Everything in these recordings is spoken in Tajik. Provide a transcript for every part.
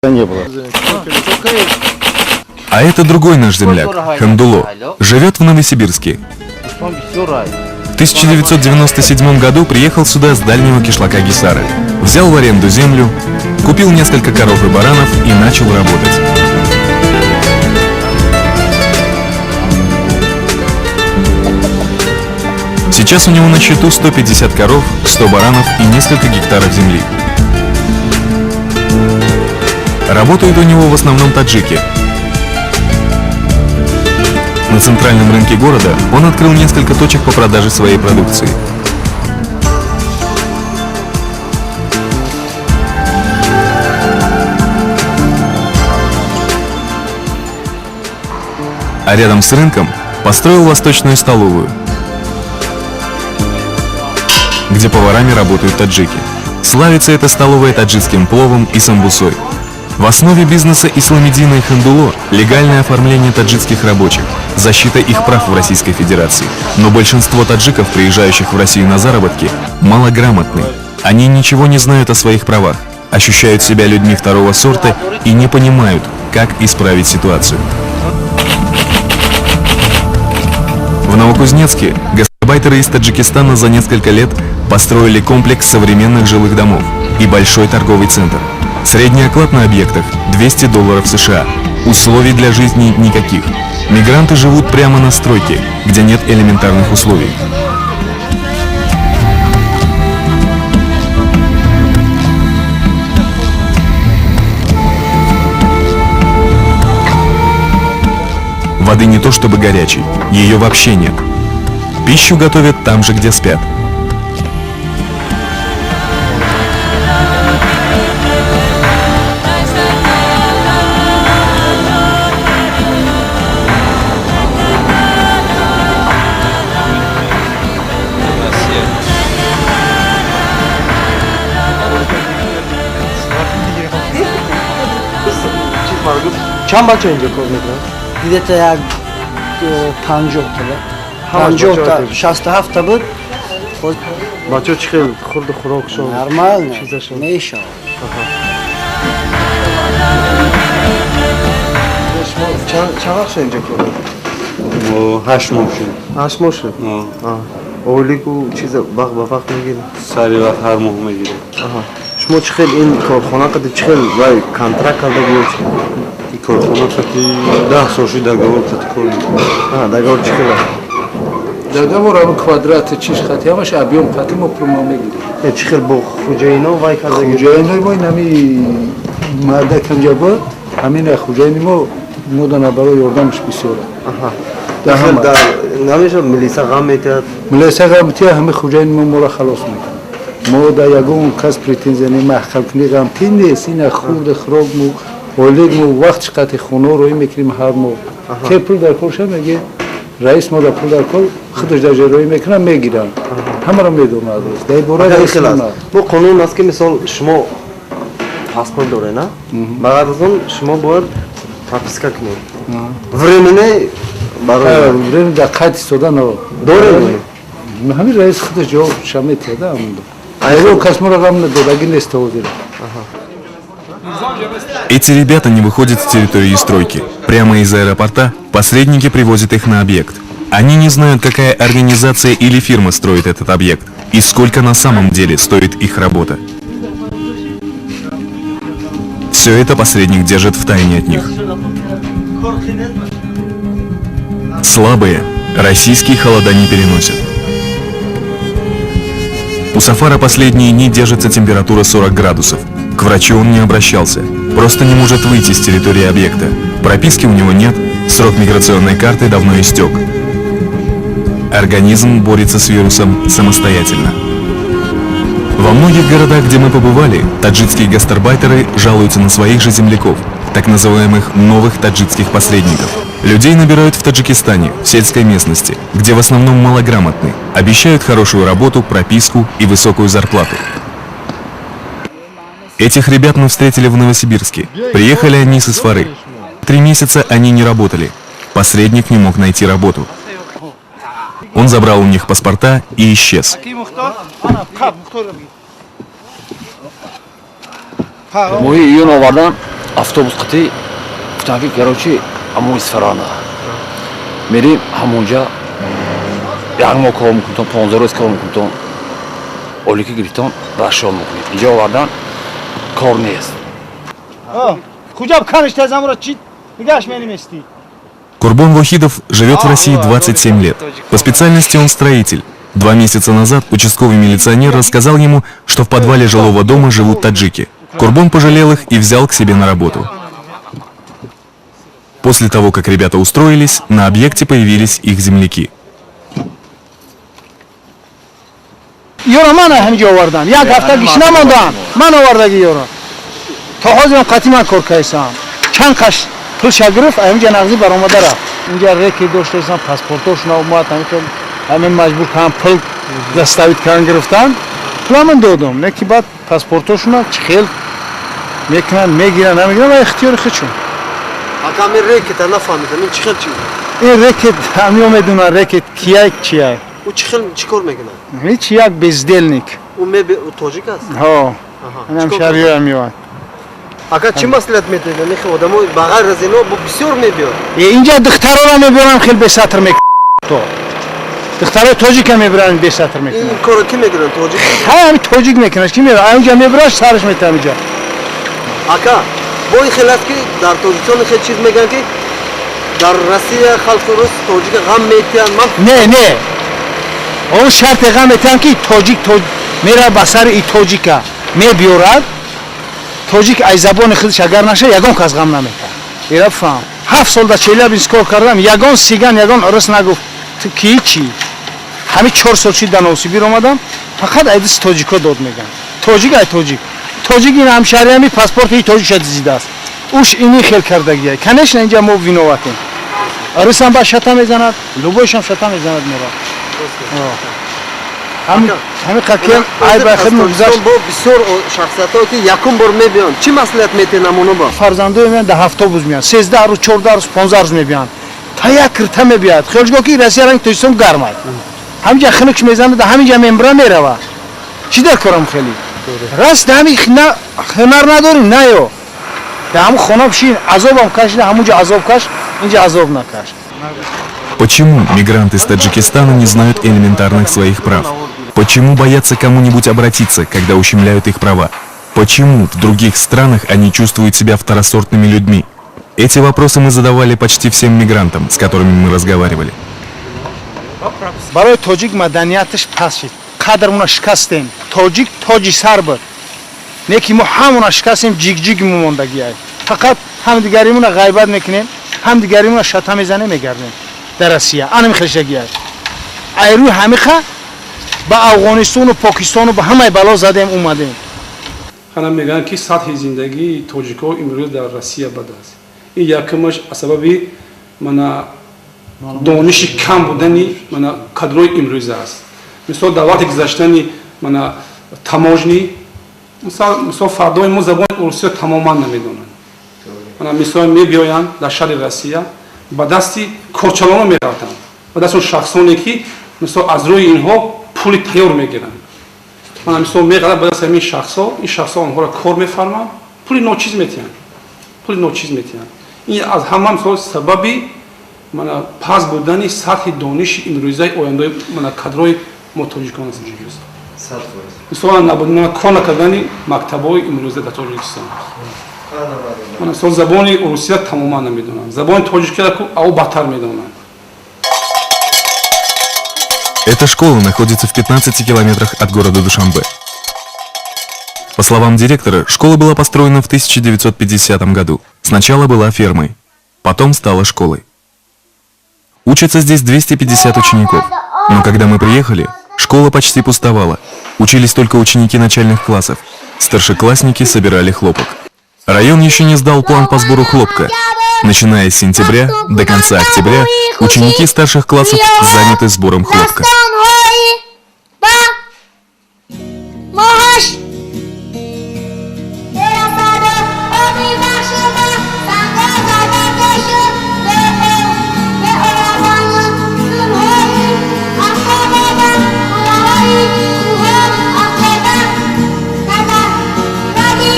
Не было. А это другой наш земляк, Хандуло. Живет в Новосибирске. В 1997 году приехал сюда с дальнего кишлака Гисара. Взял в аренду землю, купил несколько коров и баранов и начал работать. Сейчас у него на счету 150 коров, 100 баранов и несколько гектаров земли. Работают у него в основном таджики. На центральном рынке города он открыл несколько точек по продаже своей продукции. А рядом с рынком построил восточную столовую, где поварами работают таджики. Славится эта столовая таджикским пловом и самбусой. В основе бизнеса Исламиддина и Хандуло легальное оформление таджикских рабочих, защита их прав в Российской Федерации. Но большинство таджиков, приезжающих в Россию на заработки, малограмотны. Они ничего не знают о своих правах, ощущают себя людьми второго сорта и не понимают, как исправить ситуацию. В Новокузнецке гастарбайтеры из Таджикистана за несколько лет построили комплекс современных жилых домов и большой торговый центр. Средний оклад на объектах – $200 США. Условий для жизни никаких. Мигранты живут прямо на стройке, где нет элементарных условий. Воды не то чтобы горячей, ее вообще нет. Пищу готовят там же, где спят. Чанд бача инҷо кор мекунанд? Где-то як 50 та. Ҳамаш 50 та, бачаҳо. 67 та буд. Бачаҳо чӣ хел, хурду хӯрокшон? Нормально. Чизашон? Мешавад. Шумо чанд вақт шуд инҷо кор мекунед? 8 моҳ шуд. 8 моҳ шуд? Ойлику чиза вақт ба вақт мегиред? Сари вақт, ҳар моҳ мегирем. Шумо чӣ хел ин корхона қади, чӣ хел вай контракт карда ё чӣ? Ин корхона қати 10 сол шуд, договор қати кор мекунем. Договор чӣ хел? Договор ҳама квадрати чиш хати, ҳамаш объём хати мо пул мо мегирем. Чӣ хел бо хуҷаино вай карда? Хуҷаинои мо инами мардак ҳамҷа буд, ҳамина хуҷаини мо модана, барои ёрдамаш бисёра. Дар ҳама намешавад, милиса ғам метиҳад? Милиса ғам метиҳад, ҳами хуҷаини мо моро халос мекунад. Мо дар ягон кас претензия не, маҳкамкунӣ ғамтин нест. Ина хурду хӯрок мо, ойлик мо вақтш қати хона роӣ мекунем ҳар моҳ. Ке пул дар кор шад, меге раис мо дар пул дар кор, худаш дар ҷароӣ мекунад, мегиранд, ҳамаро медонад дар бора. Раис бо қонун аст, ки мисол шумо паспорт доред, на ба ғайр аз он шумо бояд прописка кунед временный барои временно дар қайд истода на. Доред? Ҳамин раис худаш ҷавоб ша метиҳад. Ягон кас моро ғам надодагӣ нест ҳозир. Эти ребята не выходят с территории стройки. Прямо из аэропорта посредники привозят их на объект. Они не знают, какая организация или фирма строит этот объект и сколько на самом деле стоит их работа. Все это посредник держит в тайне от них. Слабые российские холода не переносят. У Сафара последние дни держится температура 40 градусов. К врачу он не обращался, просто не может выйти с территории объекта. Прописки у него нет, срок миграционной карты давно истек. Организм борется с вирусом самостоятельно. Во многих городах, где мы побывали, таджикские гастарбайтеры жалуются на своих же земляков, так называемых новых таджикских посредников. Людей набирают в Таджикистане, в сельской местности, где в основном малограмотны, обещают хорошую работу, прописку и высокую зарплату. Этих ребят мы встретили в Новосибирске. Приехали они с Исфары. 3 месяца они не работали. Посредник не мог найти работу. Он забрал у них паспорта и исчез. Моҳи июн овардан. Автобус қати гуфтам, ки, короче, ҳамон Исфарана мерим, ҳамонҷа як моҳ кор мекунтон, 15 рӯз кор мекунтон, олики гирифтон, расчёт мекунед. Инҷа овардан, кор нест. Хуҷаб каништа замро чи нигаш менимести. Курбон Вахидов живет в России 27 лет. По специальности он строитель. 2 месяца назад участковый милиционер рассказал ему, что в подвале жилого дома живут таджики. Курбон пожалел их и взял к себе на работу. После того, как ребята устроились, на объекте появились их земляки. Ёро ман ҳамиҷо овардам, як ҳафта гиш намондам, ман овардаги ёро, то ҳозирам қати ман кор кардам. Чанд қаш пулша гирифт, ҳамиҷа нағзӣ баромада рафт. Инҷа рэкет доштаистам, паспортошона омад, ҳамихел ҳамин маҷбур кардам, пул доставить кардан гирифтан, пуламан додум, не ки баъд паспортошона чӣ хел мекунанд, мегиранд, намегиранд ва ихтиёри худшон. Ака, ҳамин рэкета нафаҳмидам, ин чӣ хел чиз? Ин рэкет ҳамиё медонад, рэкет кияй, чияй. Ӯ чӣ хел, чӣ кор мекунад? Ҳеч, як бездельник. Ӯ мебе, ӯ тоҷик аст? Ҳо. Аҳа. Ҳамам Чӣ кор шаҳриёям меояд. Ака, чӣ маслиҳат медиҳед ин хел одамо? Ба ғайр аз ино бо бисёр мебиёд. Э, инҷа духтарора мебарам, хел бесатр мекунад, то духтарои тоҷика мебаранд, бесатр мекунад. Ин корро ки мекунанд, тоҷик? Ҳа, ҳами тоҷик мекунад, ки мебарад инҷа, мебарад, сараш метавам инҷа. Ака, бо ин хел аст, ки дар Тоҷикистон хел чиз мегӯянд, ки дар Россия халқи рус тоҷика ғам метиҳанд, ман Не, не, он шарте ғам метиҳанд, ки тоҷик меравад ба сари и тоҷика мебиёрад. Тоҷик ай забони худаш агар наша, ягон кас ғам наметиҳад. Ира фаҳм, 7 сол дар Челябинск кор кардам, ягон сиган, ягон урус нагуфт, ту ки чӣ. Ҳамин 4 сол шид дар Новосибир омадам, фақат ай дасти тоҷико дод меган. Тоҷик ай тоҷик, тоҷик ин ҳамшаҳри, ҳами паспорти и тоҷикша дизидааст, уш ини хел кардагия. Конечно, инҷа мо виноватем. Русам ба шата мезанад, любойшам шата мезанад, мерад. Ҳами қакем ай ба хидмат гузашт. Бо бисёр шахсиятҳое, ки якум бор мебиёнд, чӣ маслиҳат метиҳед намуно ба? Фарзандои меянд, дар автобус меянд, 13 рӯз, 14 рӯз, 15 рӯз мебиёнд, та як кирта мебиёд. Хиёлгоҳ ки Россия ранг Тоҷикистон гармад, ҳаминҷа хунукш мезанад, ҳаминҷа мембра мерава. Чӣ дар корам хеле раст, ҳами ҳунар надорим, наё дар ҳамун хона бишин, азобам кашида, ҳамунҷа азоб каш, инҷа азоб накаш. Почему мигранты из Таджикистана не знают элементарных своих прав? Почему боятся кому-нибудь обратиться, когда ущемляют их права? Почему в других странах они чувствуют себя второсортными людьми? Эти вопросы мы задавали почти всем мигрантам, с которыми мы разговаривали. Барои тоҷик маданияташ паст шид, қадрмона шикастем. Тоҷик тоҷи сар буд, не ки мо ҳамона шикастем, ҷигҷиг момондагиай. Фақат ҳамдигаримона ғайбат мекунем, ҳамдигаримона шата мезанем, мегардем дар Россия. Анами хешагиай айрӯи ҳамиха ба Афғонистону Покистону ба ҳамаи бало задем, омадем. Хана мегӯянд, ки сатҳи зиндагии тоҷикҳо имрӯз дар Россия бад аст. Ин якумаш аз сабаби мана дониши кам будани мана кадрои имрӯза аст. Мисол, дар вақти гузаштани мана таможня, мисол, фардои мо забони урусиро тамоман намедонанд. Мана мисол, мебиёянд дар шаҳри Россия, ба дасти корчалоно мерафтанд, ба дасти он шахсоне, ки мисол аз рӯи инҳо пули тайёр мегиранд. Мана мисол, меғалат ба дасти ҳамин шахсҳо, ин шахсҳо онҳоро кор мефарманд, пули ночиз метиҳанд, пули ночиз метиҳанд. Ин аз ҳама мисол сабаби мана паст будани сатҳи дониши имрӯзаи ояндаи мана кадрои мо тоҷикон аст. Мисол, кор накардани мактабҳои имрӯза дар Тоҷикистон. Мана мисол, забони урусия тамоман намедонанд, забони тоҷикиро ав бадтар медонанд. Эта школа находится в 15 километрах от города Душанбе. По словам директора, школа была построена в 1950 году. Сначала была фермой, потом стала школой. Учатся здесь 250 учеников. Но когда мы приехали, школа почти пустовала. Учились только ученики начальных классов. Старшеклассники собирали хлопок. Район еще не сдал план по сбору хлопка. Начиная с сентября до конца октября ученики старших классов заняты сбором хлопка. Дастонҳои ба моҳаш мерасаду оби бахшуда сангозада беовозону сурҳои афтода, қуллаҳои кӯҳо афтода назарради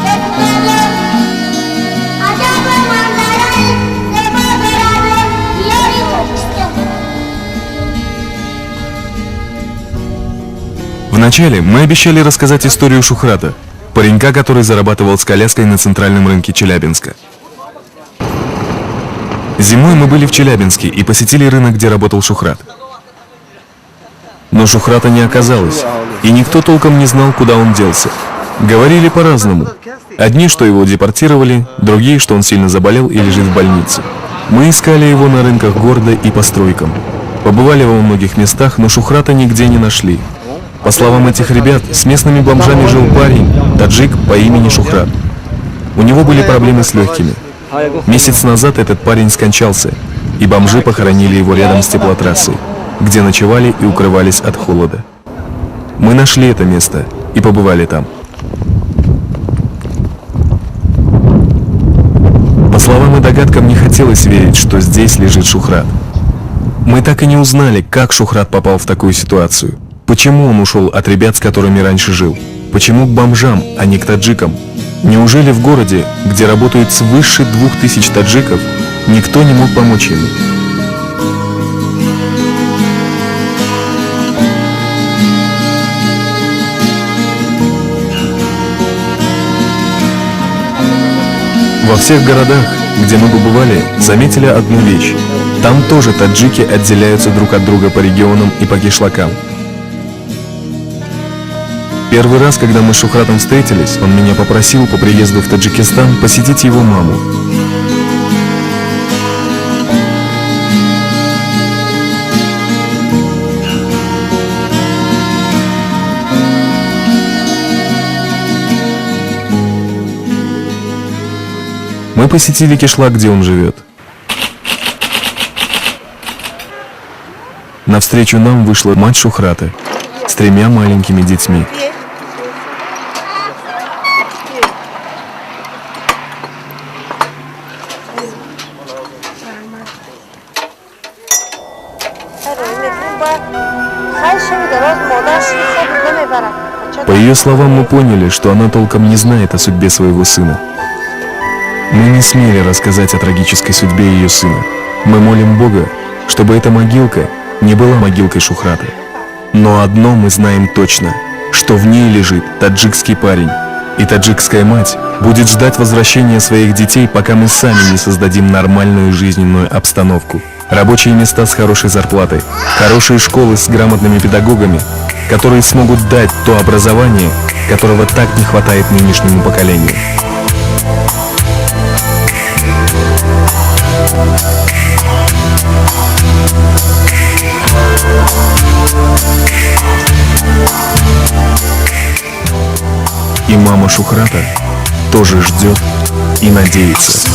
бекунаду. Вначале мы обещали рассказать историю Шухрата, паренька, который зарабатывал с коляской на центральном рынке Челябинска. Зимой мы были в Челябинске и посетили рынок, где работал Шухрат. Но Шухрата не оказалось, и никто толком не знал, куда он делся. Говорили по-разному. Одни, что его депортировали, другие, что он сильно заболел и лежит в больнице. Мы искали его на рынках города и по стройкам. Побывали во многих местах, но Шухрата нигде не нашли. По словам этих ребят, с местными бомжами жил парень, таджик по имени Шухрат. У него были проблемы с легкими. Месяц назад этот парень скончался, и бомжи похоронили его рядом с теплотрассой, где ночевали и укрывались от холода. Мы нашли это место и побывали там. По словам и догадкам, не хотелось верить, что здесь лежит Шухрат. Мы так и не узнали, как Шухрат попал в такую ситуацию. Почему он ушел от ребят, с которыми раньше жил? Почему к бомжам, а не к таджикам? Неужели в городе, где работают свыше 2000 таджиков, никто не мог помочь ему? Во всех городах, где мы побывали, заметили одну вещь. Там тоже таджики отделяются друг от друга по регионам и по кишлакам. Первый раз, когда мы с Шухратом встретились, он меня попросил по приезду в Таджикистан посетить его маму. Мы посетили кишлак, где он живет. Навстречу нам вышла мать Шухрата с 3 маленькими детьми. По ее словам, мы поняли, что она толком не знает о судьбе своего сына. Мы не смели рассказать о трагической судьбе ее сына. Мы молим Бога, чтобы эта могилка не была могилкой Шухрата. Но одно мы знаем точно, что в ней лежит таджикский парень. И таджикская мать будет ждать возвращения своих детей, пока мы сами не создадим нормальную жизненную обстановку. Рабочие места с хорошей зарплатой, хорошие школы с грамотными педагогами, которые смогут дать то образование, которого так не хватает нынешнему поколению. И мама Шухрата тоже ждет и надеется.